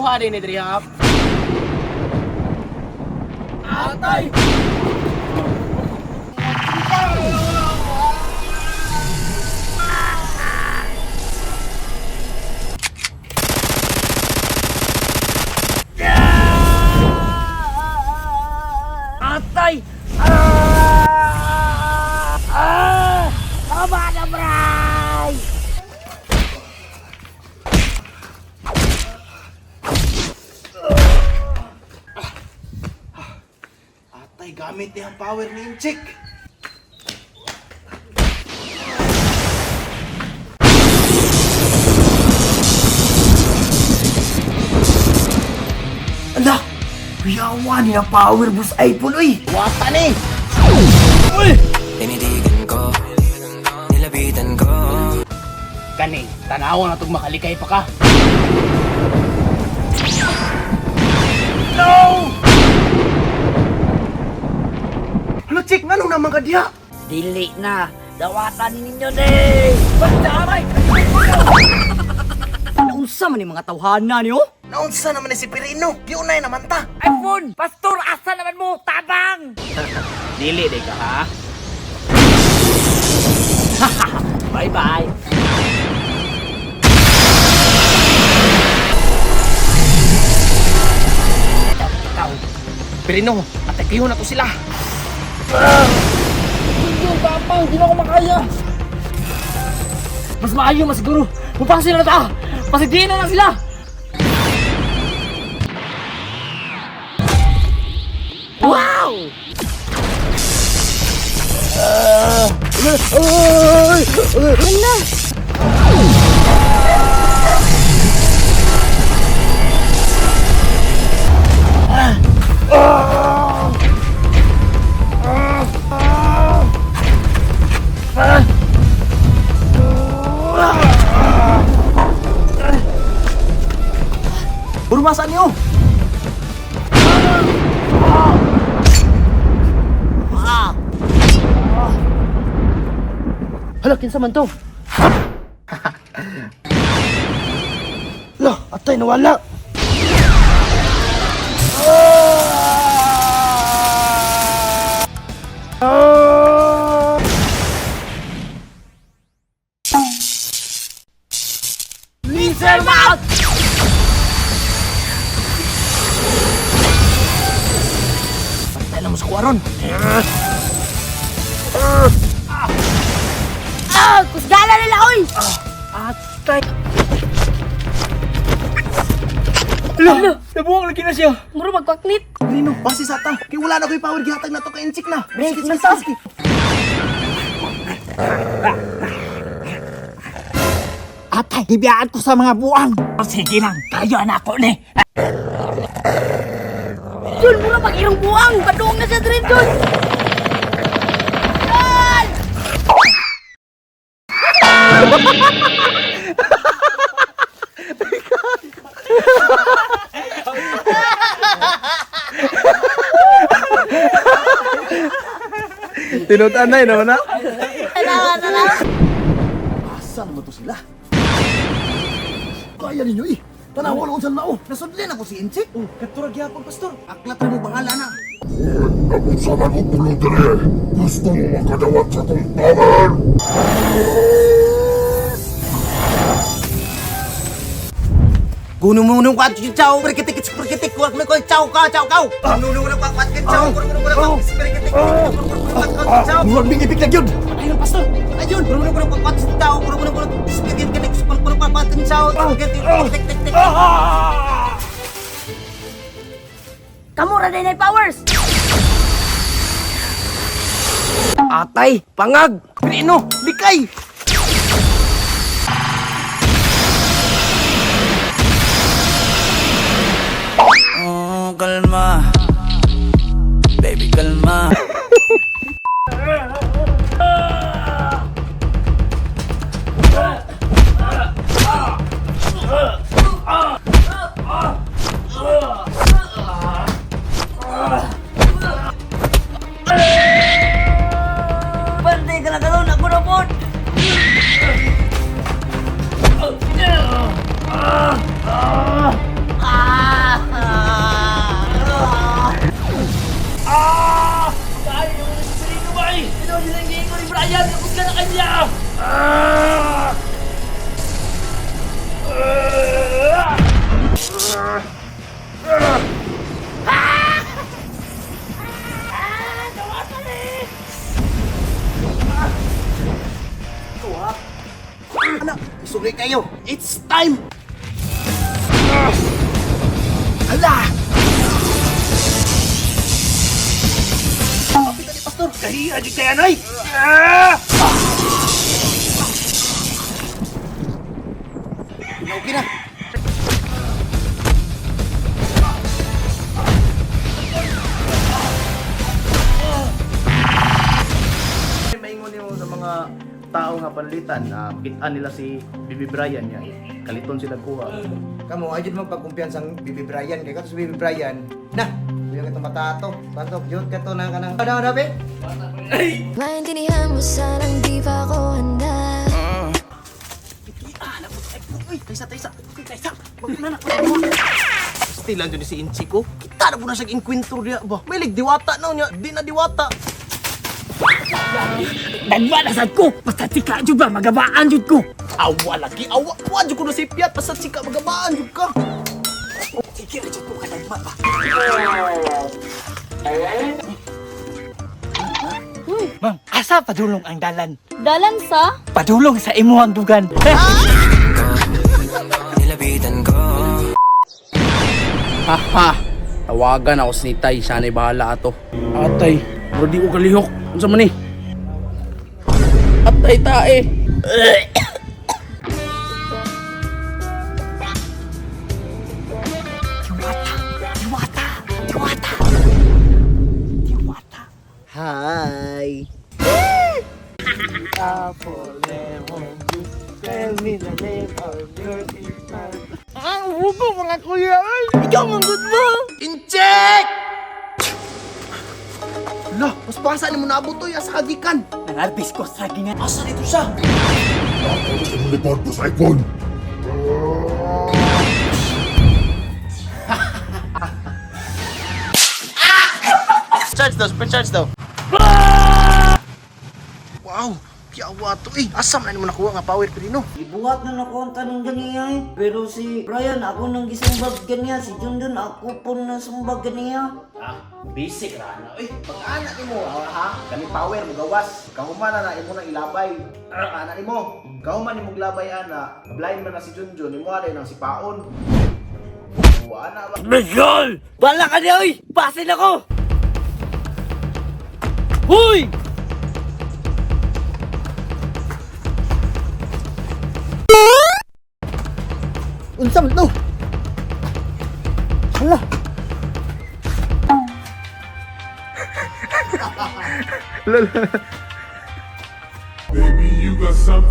Kuha din ni diri ha. Atay! Atay! Ah! Ah! Tama na, bray! Atay, gamit niya ang power ni Inchik. Ala! Kuyawa ni ang power boost iPhone, uy! Wata ni! Tinitigan ko, nilapitan ko. Kani, tanawa na tog makalikay pa ka. Ano, Chik? Nganong naman ka diha? Dili na! Dawatan ninyo ni! Basta, Naunsa man ni mga tawhana niyo? Naunsa naman ni si Pirino. Giunay naman ta. iPhone! Pastor, asa naman mo? Tabang! Dili day ka ha. Bye bye. Ikaw, Pirino, atakiho na to sila. Yung tapang, di na ako makaya! Mas maayo masiguro! Mupasok na ta! Pasigdiin na lang sila! Wow! Burmasan niyo! Hala, kinsa man to? Lah, atay, nawala. Laser mouth! Patay na mo sa kuwaron. Ah! Kusgala nila, oy! Atay. Hala, nabuwang lagi na siya. Muro magkwaknit. Pirino, basi sa ta. Kay wala na ko'y power gihatag na to kay Inchik na. Break Sige, na sige, ta. sige. Atay, gibiyaan ko sa mga buang. Sige lang, kayo anak ko ni. Jun, mura mag irong buang. Padung na sa drin, Jun. Jun! Tinutanay naman na. Salamat, salamat. Asa naman to sila? Kaya ninyo eh. Tanawa na sa lao. Nasudlin ako si Inchik. Oh, katura gyapon, pastor. Aklat ra mo bahala na. Nagunsa man og pulo dire. Gusto mo makadawat sa akong power? Guno mo ka chow perkitik perkitik wag na ko chow ka chow kaw. Guno mo ka kwat chow guno mo ka perkitik chow. Murag bingipik na gyud. Ayun pastor. Ayun guno mo ka kwat chow guno mo ka perkitik guno ka kwat chow perkitik tik tik tik. Kamu ra din ay powers. Atay, pangag. Pirino, likay. Oh, kalma. Baby, kalma. Bantay ka lang karon, ako na po! Ah! It's time! Hala! Kapit ni Pastor! Kahiya di kaya nay! Ah! Okay na. Maingon nimo sa mga tao nga panlitan na makitaan nila si Bibi Brian niya. Kaliton sila kuha. Kamo ay jud magpagkumpiyansa ang Bibi Brian kay kato si Bibi Brian. Na, kuya katong batato. Pantok jud kato na kanang. Ano ano be? Maintindihan mo sanang di pa ako handa. Uy, taysa, taysa. Uy, taysa. Wag na na. Still lang dyan si Inchi ko. Kita na po na siya inkwentro niya ba? May lig diwata na niya. Di na diwata. Dagwa na sad ko! Basta tika jud ba, magabaan jud ko! Awa lagi, awa. Wa jud ko na si Piat. Basta sika magabaan jud ka. Sige ra jud ko kadagma ba. Ma'am, asa padulong ang dalan? Dalan sa? Padulong sa imuhang dugan. Nilapitan ko. Haha! Tawagan ako si Nitay, sana'y bahala ato. Atay, bro di ko kalihok. Unsa man ni? Atay tae. Diwata! Diwata! Diwata! Diwata! Hi. Incheck! Lah, mas basa ni mo naabot oy asa kagikan. Nangarbis ko sa gingan. Asa dito siya? Ako sa imong likod ko sa iPhone! Charge daw, super charge daw. Wow, kiawa to eh. Asa man ni mo nakuha nga power pero no? Ibuhat na nako ang tanong ganiya eh. Pero si Brian, ako nang gisumbag ganiya. Si Jundun, ako po nasumbag ganiya. Ah, basic ra na. Uy, pag ana nimo ha, kani power mo gawas. Kahuman na na imo nang ilabay. Ah, ana nimo. Kahuman nimo glabay ana, blind man na si Junjun, imo na nang sipaon. Wa na ba? Miguel! Bala ka niya, oy! Pasin ako! Huy! Unsa man to? Hala. Baby, you got something